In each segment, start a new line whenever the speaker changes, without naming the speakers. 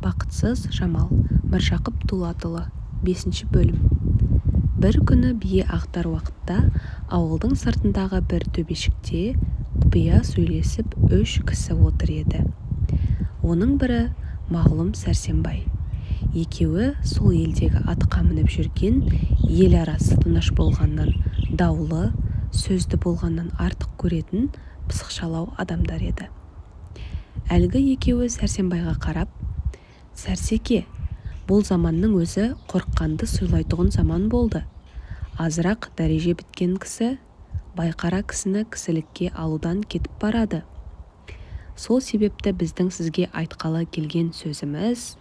Бақытсыз Жамал. Міржақып Дулатұлы. Бесінші бөлім. Бір күні бие ақтар уақытта ауылдың сыртындағы бір төбешікте құпия сөйлесіп үш кісі отыр еді. Оның бірі мағлұм Сәрсенбай. Екеуі сол елдегі атқа мініп жүрген, ел арасы тыныш болғаннан даулы, сөзді болғаннан артық көретін пысықшалау адамдар еді. Әлгі екеуі Сәрсенбайға қарап: "Сәрсеке, бұл заманның өзі қорыққанды сыйлайтұғын заман болды. Азырақ дәреже біткен кісі байқара кісіні кісілікке алудан кетіп барады. Сол себепті біздің сізге айтқалы келген сөзіміз,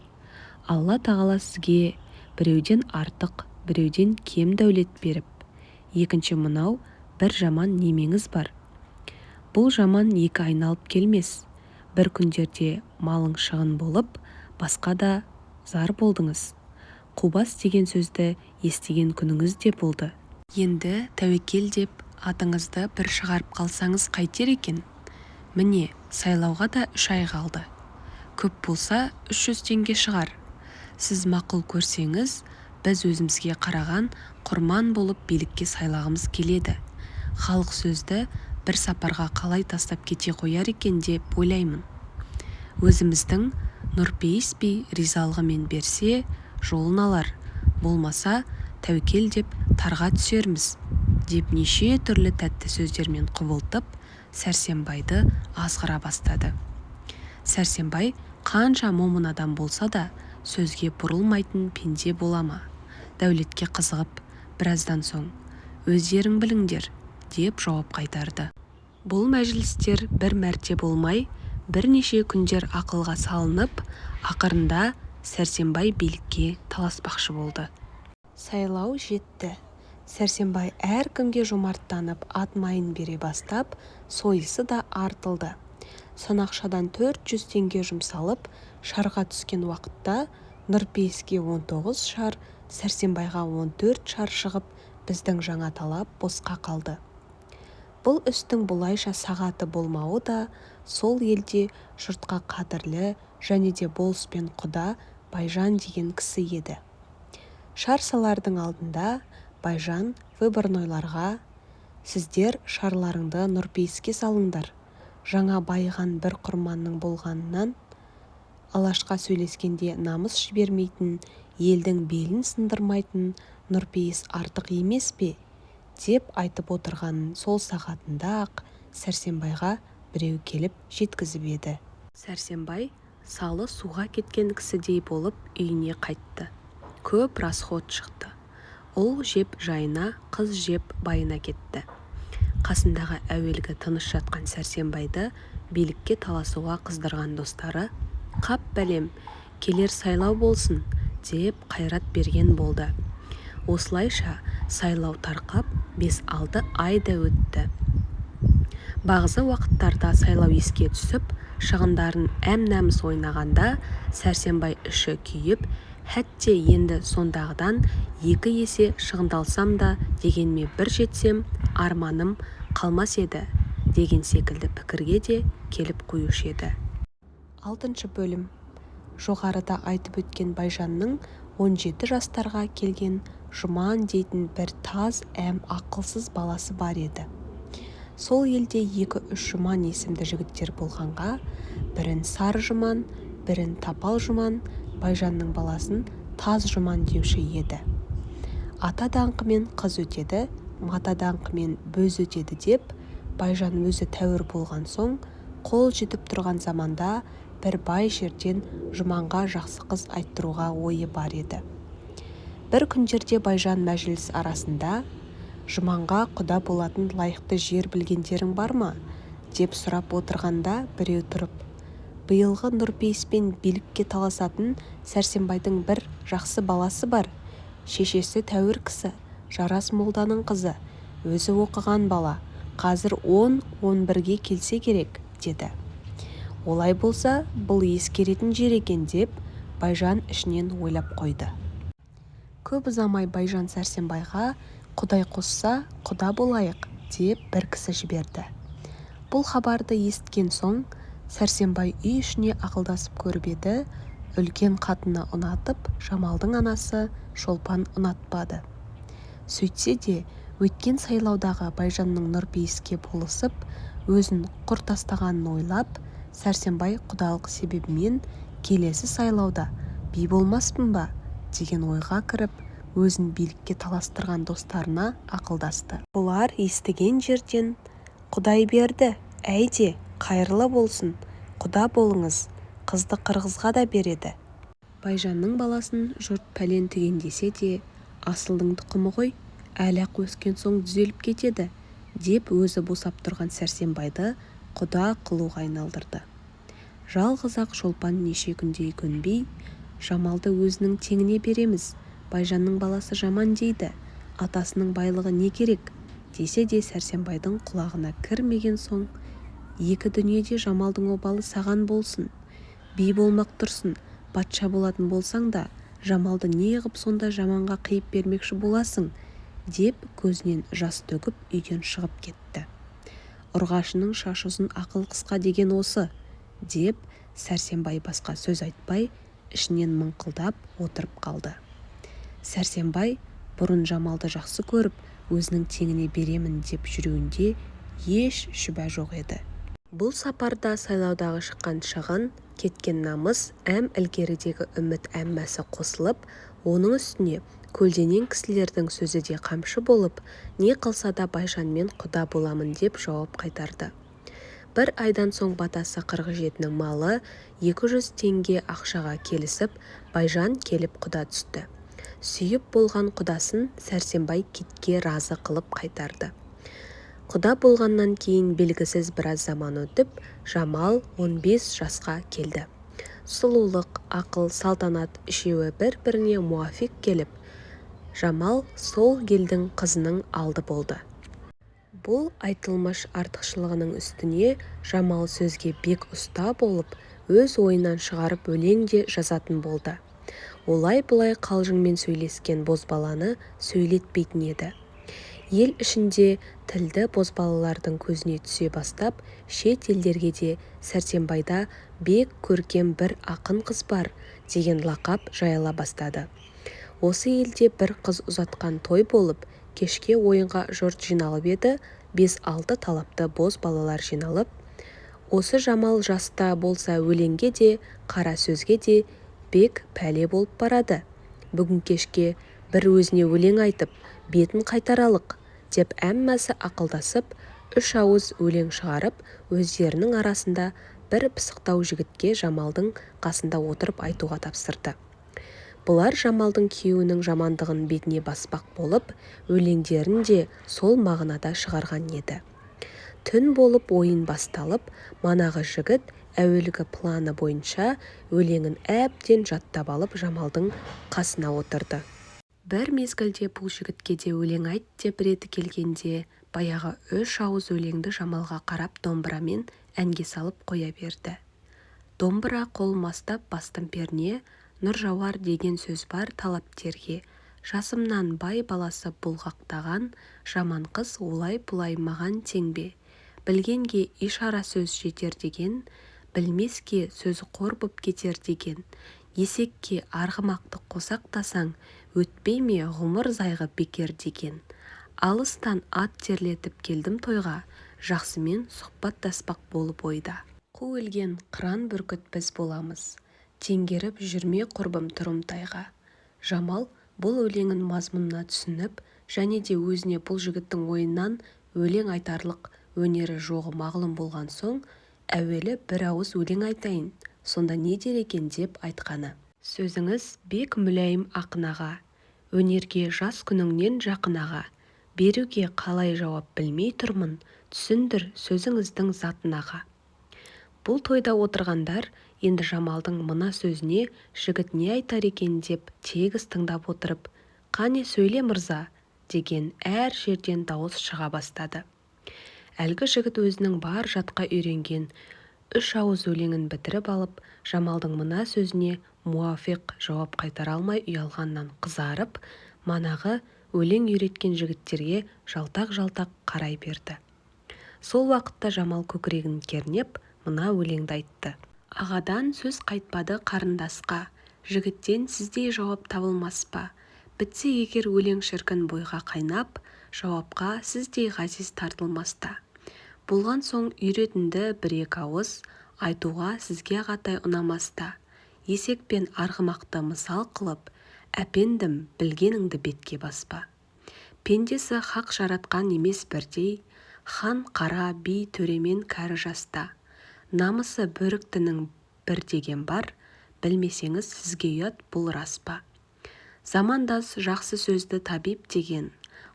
Алла тағала сізге біреуден артық, біреуден кем дәулет беріп, екінші мынау бір жаман немеңіз бар. Бұл жаман екі айналып келмес. Бір күндерде малың шығын болып, басқа да зар болдыңыз. Қубас деген сөзді естіген күніңіз де болды. Енді тәуекел деп атыңызды бір шығарып қалсаңыз қайтер екен? Міне, сайлауға да 3 ай қалды. Көп болса 300 теңге шығар. Сіз мақұл көрсеңіз, біз өзімізге қараған құрман болып билікке сайлағымыз келеді. Халық сөзді бір сапарға қалай тастап кете қояр екен деп ойлаймын. Өзіміздің Нұрпейіс би ризалығымен берсе, жолын алар, болмаса, тәуекел деп тарға түсерміз", – деп неше түрлі тәтті сөздермен құбылтып, Сәрсенбайды азғыра бастады. Сәрсенбай қанша момын адам болса да, сөзге бұрылмайтын пенде бола ма, дәулетке қызығып, біраздан соң: "Өздерің біліңдер", – деп жауап қайтарды. Бұл мәжілістер бір мәрте болмай, бірнеше күндер ақылға салынып, ақырында Сәрсенбай билікке таласпақшы болды. Сайлау жетті. Сәрсенбай әркімге жомарттанып ат майын бере бастап, сойысы да артылды. Санақшадан 400 теңге жұмсалып, шарға түскен уақытта Нұрпейіске 19 шар, Сәрсенбайға 14 шар шығып, біздің жаңа талап босқа қалды. Бұл істің бұлайша сағаты болмауы да сол елде жұртқа қадірлі және де болыспен құда Байжан деген кісі еді. Шар салардың алдында Байжан выборнойларға: "Сіздер шарларыңды Нұрпейіске салыңдар. Жаңа байыған бір құрманның болғанынан алашқа сөйлескенде намыс жібермейтін, елдің белін сындырмайтын Нұрпейіс артық емес пе?" – деп айтып отырғанын сол сағатында-ақ Сәрсенбайға біреу келіп жеткізіп еді. Сәрсенбай салы суға кеткен кісідей болып үйіне қайтты. Көп расход шықты. Ұл жеп жайына, қыз жеп байына кетті. Қасындағы әуелгі тыныш жатқан Сәрсенбайды билікке таласуға қыздырған достары: "Қап, бәлем, келер сайлау болсын", – деп қайрат берген болды. Осылайша сайлау тарқап, 5-6 ай да өтті. Бағзы уақыттарда сайлау еске түсіп, шығындарын әм-нәміс ойнағанда Сәрсенбай іші күйіп, "Хәтте енді сондағыдан екі есе шығындалсам да дегеніме бір жетсем, арманым қалмас еді" деген секілді пікірге де келіп қоюшы еді. Алтыншы бөлім. Жоғарыда айтып өткен Байжанның 17 жастарға келген Жұман дейтін бір таз әм ақылсыз баласы бар еді. Сол елде екі-үш Жұман есімді жігіттер болғанға, бірін Сары Жұман, бірін Тапал Жұман, Байжанның баласын Таз Жұман деуші еді. Ата даңқымен қыз өтеді, мата даңқымен бөз өтеді деп, Байжан өзі тәуір болған соң, қол жетіп тұрған заманда бір бай жерден Жұманға жақсы қыз айттыруға ойы бар еді. Бір күндерде Байжан мәжіліс арасында: "Жұманға құда болатын лайықты жер білгендерің бар ма?" деп сұрап отырғанда, біреу тұрып: "Биылғы Нұрпейіспен билікке таласатын Сәрсенбайдың бір жақсы баласы бар. Шешесі тәуір кісі, Жарас молданың қызы, өзі оқыған бала, қазір 10-11-ге келсе керек", – деді. Олай болса, бұл ескеретін жер екен деп, Байжан ішінен ойлап қойды. Көп ұзамай Байжан Сәрсенбайға: "Құдай қосса, құда болайық", – деп бір кісі жіберді. Бұл хабарды есіткен соң Сәрсенбай үй ішіне ақылдасып көріп еді, Үлкен қатыны ұнатып, Жамалдың анасы Шолпан ұнатпады. Сөйтсе де, өткен сайлаудағы Байжанның Нұрпейіске болысып, өзін құр тастағанын ойлап, Сәрсенбай құдалық себебімен келесі сайлауда би болмаспын ба деген ойға кіріп, өзін билікке таластырған достарына ақылдасты. Бұлар естіген жерден: "Құдай берді, әйде, қайырлы болсын, құда болыңыз, қызды қырғызға да береді. Байжанның баласын жұрт пәлен-түген десе де, асылдың тұқымы ғой, әлі-ақ өскен соң түзеліп кетеді", – деп өзі босап тұрған Сәрсенбайды құда қылуға айналдырды. Жалғыз-ақ Шолпан неше күндей көнбей, "Жамалды өзінің теңіне береміз, Байжанның баласы жаман дейді, атасының байлығы не керек?" десе де Сәрсенбайдың құлағына кірмеген соң, "Екі дүниеде Жамалдың обалы саған болсын, би болмақ тұрсын, патша болатын болсаң да, Жамалды неғып сондай жаманға қиып бермекші боласың?" деп көзінен жас төгіп үйден шығып кетті. "Ұрғашының шашы ұзын, ақылы қысқа деген осы", – деп Сәрсенбай басқа сөз айтпай, ішінен мыңқылдап отырып қалды. Сәрсенбай бұрын Жамалды жақсы көріп, өзінің теңіне беремін деп жүруінде еш шүбә жоқ еді. Бұл сапарда сайлаудағы шыққан шығын, кеткен намыс әм ілгерідегі үміт әммасы қосылып, оның үстіне көлденең кісілердің сөзі де қамшы болып, не қылса да Байжанмен құда боламын деп жауап қайтарды. Бір айдан соң батасы 47-нің малы, 200 теңге ақшаға келісіп, Байжан келіп құда түсті. Сүйіп болған құдасын Сәрсенбай китке разы қылып қайтарды. Құда болғаннан кейін белгісіз біраз заман өтіп, Жамал 15 жасқа келді. Сұлулық, ақыл, салтанат үшеуі бір-біріне муафиқ келіп, Жамал сол елдің қызының алды болды. Бұл айтылмыш артықшылығының үстіне Жамал сөзге бек ұста болып, өз ойынан шығарып өлең де жазатын болды. Олай-бұлай қалжыңмен сөйлескен бозбаланы сөйлетпейтін еді. Ел ішінде тілді бозбалалардың көзіне түсе бастап, шет елдерге де "Сәрсенбайда бек көркем бір ақын қыз бар" деген лақап жайыла бастады. Осы елде бір қыз ұзатқан той болып, кешке ойынға жұрт жиналып еді, бес-алты талапты бозбалалар жиналып: "Осы Жамал жаста болса өлеңге де, қара сөзге де бек пәле болып барады, бүгін кешке бір өзіне өлең айтып, бетін қайтаралық", – деп әммасы ақылдасып, үш ауыз өлең шығарып, өздерінің арасында бір пысықтау жігітке Жамалдың қасында отырып айтуға тапсырды. Бұлар Жамалдың күйеуінің жамандығын бетіне баспақ болып, өлеңдерін де сол мағынада шығарған еді. Түн болып ойын басталып, манағы жігіт әуелгі планы бойынша өлеңін әбден жаттап алып Жамалдың қасына отырды. Бір мезгілде бұл жігітке де өлең айт деп реті келгенде, баяғы үш ауыз өлеңді Жамалға қарап домбырамен әнге салып қоя берді. Домбыра қол мастап бастым перне, Нұр жауар деген сөз бар талаптерге, Жасымнан бай баласы бұлғақтаған, Жаман қыз олай-бұлай маған тең бе? Білгенге ишара сөз жетер деген, Білмеске сөзі қор боп кетер деген, Есекке арғымақты қосақтасаң, Өтпей ме ғұмыр зайғы бекер деген. Алыстан ат терлетіп келдім тойға, Жақсымен сұхбаттаспақ болып ойда. Қу өлген қыран бүркіт біз боламыз, Теңгеріп жүрме құрбым тұрымтайға. Жамал бұл өлеңнің мазмұнына түсініп және де өзіне бұл жігіттің ойынан өлең айтарлық өнері жоғы мағлұм болған соң, әуелі бір ауыз өлең айтайын, сонда не дер екен деп айтқаны. Сөзіңіз бек мүләйім ақын аға, Өнерге жас күніңнен жақын аға. Беруге қалай жауап білмей тұрмын, Түсіндір сөзіңіздің затын аға. Бұл тойда отырғандар енді Жамалдың мына сөзіне жігіт не айтар екен деп тегіс тыңдап отырып, "Қане сөйле, мырза!" деген әр жерден дауыс шыға бастады. Әлгі жігіт өзінің бар жатқа үйренген үш ауыз өлеңін бітіріп алып, Жамалдың мына сөзіне муафиқ жауап қайтара алмай ұялғаннан қызарып, манағы өлең үйреткен жігіттерге жалтақ-жалтақ қарай берді. Сол уақытта Жамал көкірегін кернеп мына өлеңді айтты. Ағадан сөз қайтпады қарындасқа, Жігіттен сіздей жауап табылмас па? Бітсе егер өлең шіркін бойға қайнап, Жауапқа сіздей ғазиз тартылмас та. Болған соң үйретінді бір-екі ауыз, Айтуға сізге ағатай ұнамас та. Есек пен арғымақты мысал қылып, Әпендім, білгеніңді бетке баспа. Пендесі хақ жаратқан емес бірдей, Хан, қара, би, төремен кәрі жаста. Намысы бөріктінің бір деген бар, Білмесеңіз, сізге ұят бұл рас па? Замандас жақсы сөзді табип деген,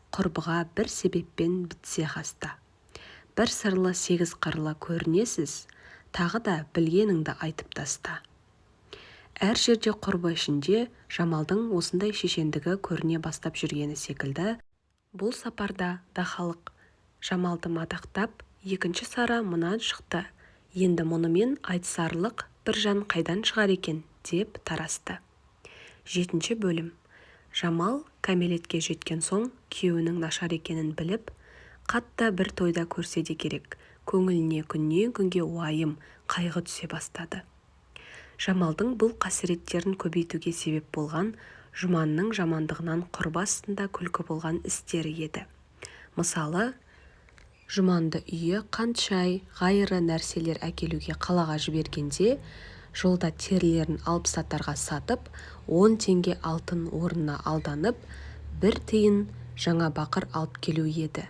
Құрбыға бір себеппен бітсе хаста. Бір сырлы сегіз қырлы көрінесіз, Тағы да білгеніңді айтып таста. Әр жерде құрбы ішінде Жамалдың осындай шешендігі көріне бастап жүргені секілді, бұл сапарда да халық Жамалды мадақтап, Екінші Сара мұнан шықты, енді мұнымен айтысарлық бір жан қайдан шығар екен деп тарасты. Жетінші бөлім. Жамал кәмелетке жеткен соң күйеуінің нашар екенін біліп, қатты бір тойда көрсе де керек, көңіліне күннен-күнге уайым, қайғы түсе бастады. Жамалдың бұл қасіреттерін көбейтуге себеп болған Жұманның жамандығынан құрбы астында күлкі болған істері еді. Мысалы, Жұманды үйі қант-шай, ғайыры нәрселер әкелуге қалаға жібергенде, жолда терілерін алыпсатарға сатып, 10 теңге алтын орнына алданып, бір тиын жаңа бақыр алып келу еді.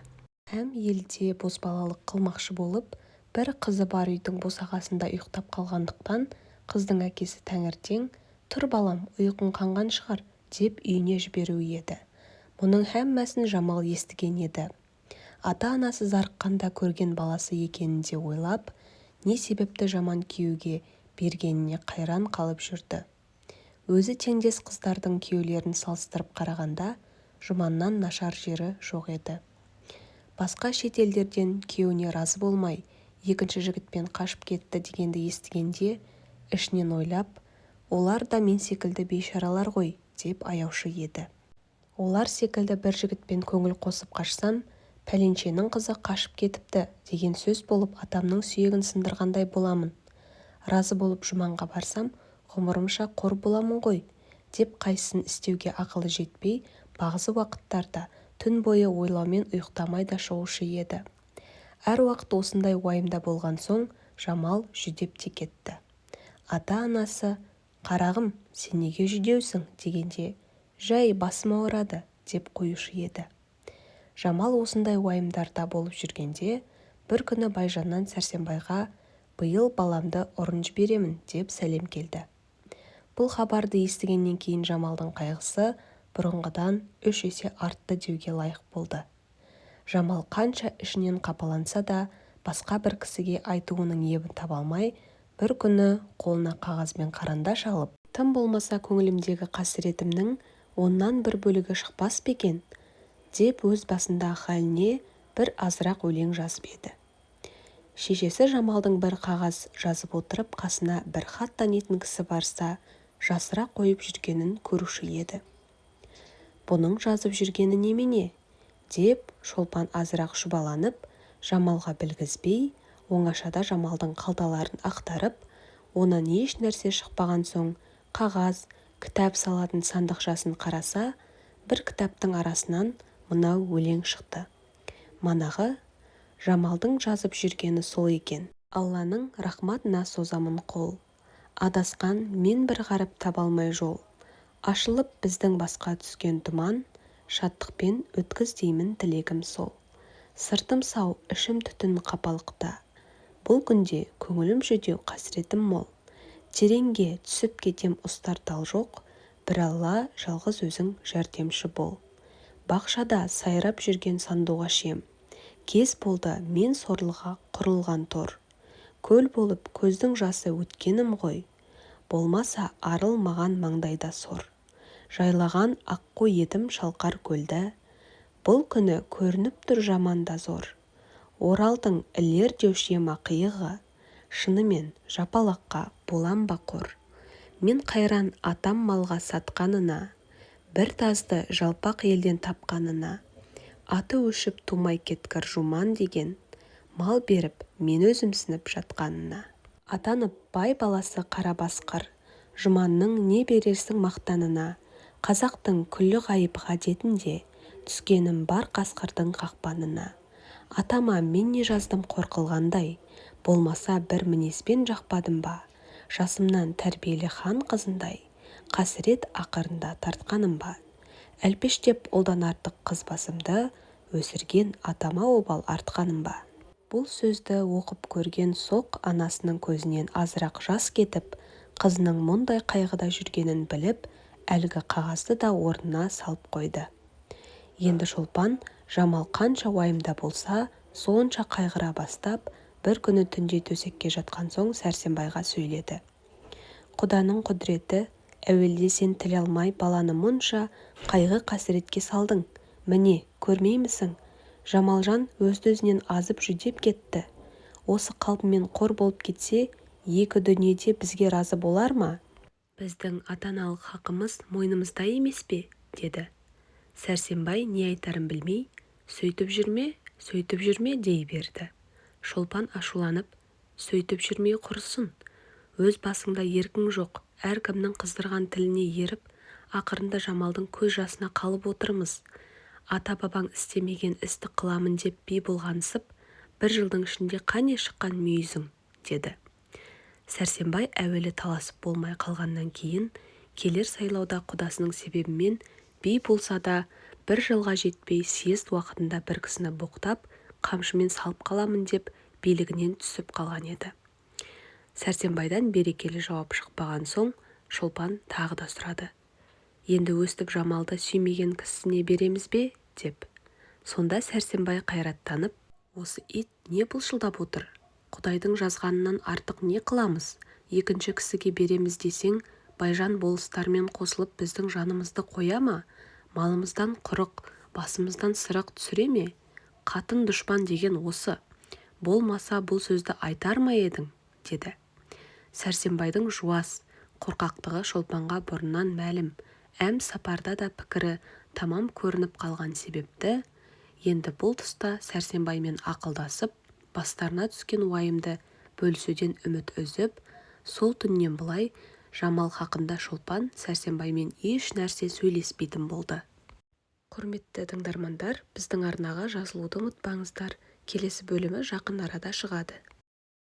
Һәм елде бозбалалық қылмақшы болып, бір қызы бар үйдің босағасында ұйықтап қалғандықтан қыздың әкесі таңертең: "Тұр, балам, ұйқың қанған шығар", – деп үйіне жіберуі еді. Мұның һәммәсін Жамал естіген еді. Ата-анасы зарыққанда көрген баласы екенін де ойлап, не себепті жаман күйеуге бергеніне қайран қалып жүрді. Өзі теңдес қыздардың күйеулерін салыстырып қарағанда Жұманнан нашар жері жоқ еді. Басқа шет елдерден күйеуіне разы болмай, екінші жігітпен қашып кетті дегенді естігенде ішінен ойлап, олар да мен секілді бейшаралар ғой деп аяушы еді. Олар секілді бір жігітпен көңіл қосып қашсам, пәленшенің қызы қашып кетіпті деген сөз болып атамның сүйегін сындырғандай боламын. Разы болып Жұманға барсам, ғұмырымша қор боламын ғой деп қайсысын істеуге ақылы жетпей, бағзы уақыттарда түн бойы ойлаумен ұйықтамай да шығушы еді. Әр уақыт осындай уайымда болған соң Жамал жүдеп те кетті. Ата-анасы: "Қарағым, сен неге жүдеусің?" дегенде, "Жай басым ауырады", – деп қоюшы еді. Жамал осындай уайымдарда болып жүргенде, бір күні Байжаннан Сәрсенбайға биыл баламды ұрын жіберемін деп сәлем келді. Бұл хабарды естігеннен кейін Жамалдың қайғысы бұрынғыдан үш есе артты деуге лайық болды. Жамал қанша ішінен қапаланса да, басқа бір кісіге айтуының ебін таба алмай, бір күні қолына қағаз бен қарандаш алып, тым болмаса көңілімдегі қасіретімнің оннан бір бөлігі шықпас па екен деп өз басындағы халіне бір азырақ өлең жазып еді. Шешесі Жамалдың бір қағаз жазып отырып қасына бір хат танитын кісі барса жасыра қойып жүргенін көруші еді. Бұның жазып жүргені немене? Деп Шолпан азырақ шүбәланып, Жамалға білгізбей, оңашада Жамалдың қалталарын ақтарып, онан еш нәрсе шықпаған соң қағаз, кітап салатын сандықшасын қараса, бір кітаптың арасынан мынау өлең шықты. Манағы Жамалдың жазып жүргені сол екен. Алланың рахматына созамын қол, Адасқан мен бір ғаріп таба алмай жол. Ашылып біздің басқа түскен тұман, Шаттықпен өткіз деймін тілегім сол. Сыртым сау, ішім түтін қапалықта, Бұл күнде көңілім жүдеу қасіретім мол. Тереңге түсіп кетем ұстар тал жоқ, Бір Алла жалғыз өзің жәрдемші бол. Бақшада сайрап жүрген сандуғаш ем, Кез болды мен сорлыға құрылған тор. Көл болып көздің жасы өткенім ғой, Болмаса арылмаған маңдайда сор. Жайлаған аққу едім шалқар көлді, Бұл күні көрініп тұр жаман да зор. Оралдың ілер деуші ем қиығы, Шынымен жапалаққа болам ба қор? Мен қайран атам малға сатқанына, Бір тазды жалпақ елден тапқанына. Аты өшіп тумай кеткір Жұман деген, Мал беріп мені өзімсініп жатқанына. Атанып бай баласы қара басқыр, Жұманның не берерсің мақтанына? Қазақтың күллі ғайып ғадетінде, Түскенім бар қасқырдың қақпанына. Атама мен не жаздым қор қылғандай? Болмаса бір мінезбен жақпадым ба? Жасымнан тәрбиелі хан қызындай, Қасірет ақырында тартқаным ба? Әлпештеп ұлдан артық қыз басымды, Өсірген атама обал артқаным ба? Бұл сөзді оқып көрген соқ анасының көзінен азырақ жас кетіп, қызының мұндай қайғыда жүргенін біліп, әлгі қағазды да орнына салып қойды. Енді Шолпан Жамал қанша уайымда болса, сонша қайғыра бастап, бір күні түнде төсекке жатқан соң Сәрсенбайға сөйледі. Құданың құдіреті, әуелде сен тіл алмай баланы мұнша қайғы-қасіретке салдың, міне, көрмеймісің, Жамалжан өз-өзінен азып жүдеп кетті. Осы қалпымен қор болып кетсе, екі дүниеде бізге разы болар ма? Біздің ата-аналық хақымыз мойнымызда емес пе? Деді. Сәрсенбай не айтарын білмей, сөйтіп жүр ме, сөйтіп жүр ме дей берді. Шолпан ашуланып, сөйтіп жүрмей құрысын. Өз басыңда еркің жоқ, әркімнің қыздырған тіліне еріп, ақырында Жамалдың көз жасына қалып отырмыз. Ата-бабаң істемеген істі қыламын деп би болғансып, бір жылдың ішінде қане шыққан мүйізің, деді. Сәрсенбай әуелі таласып болмай қалғаннан кейін, келер сайлауда құдасының себебімен би болса да, бір жылға жетпей съезд уақытында бір кісіні боқтап, қамшымен салып қаламын деп билігінен түсіп қалған еді. Сәрсенбайдан берекелі жауап шықпаған соң, Шолпан тағы да сұрады. Енді өстіп Жамалды сүймеген кісісіне береміз бе? Деп. Сонда Сәрсенбай қайраттанып, осы ит не былшылдап отыр? Құдайдың жазғанынан артық не қыламыз? Екінші кісіге береміз десең, Байжан болыстармен қосылып біздің жанымызды қоя ма? Малымыздан құрық, басымыздан сырық түсіре ме? Қатын дұшпан деген осы. Болмаса бұл сөзді айтар ма едің? Деді. Сәрсенбайдың жуас, қорқақтығы Шолпанға бұрыннан мәлім, әм сапарда да пікірі тамам көрініп қалған себепті, енді бұл тұста Сәрсенбаймен ақылдасып, бастарына түскен уайымды бөлісуден үміт үзіп, сол түннен былай Жамал хақында Шолпан Сәрсенбаймен еш нәрсе сөйлеспейтін болды. Құрметті тыңдармандар, біздің арнаға жазылуды ұмытпаңыздар. Келесі бөлімі жақын арада шығады.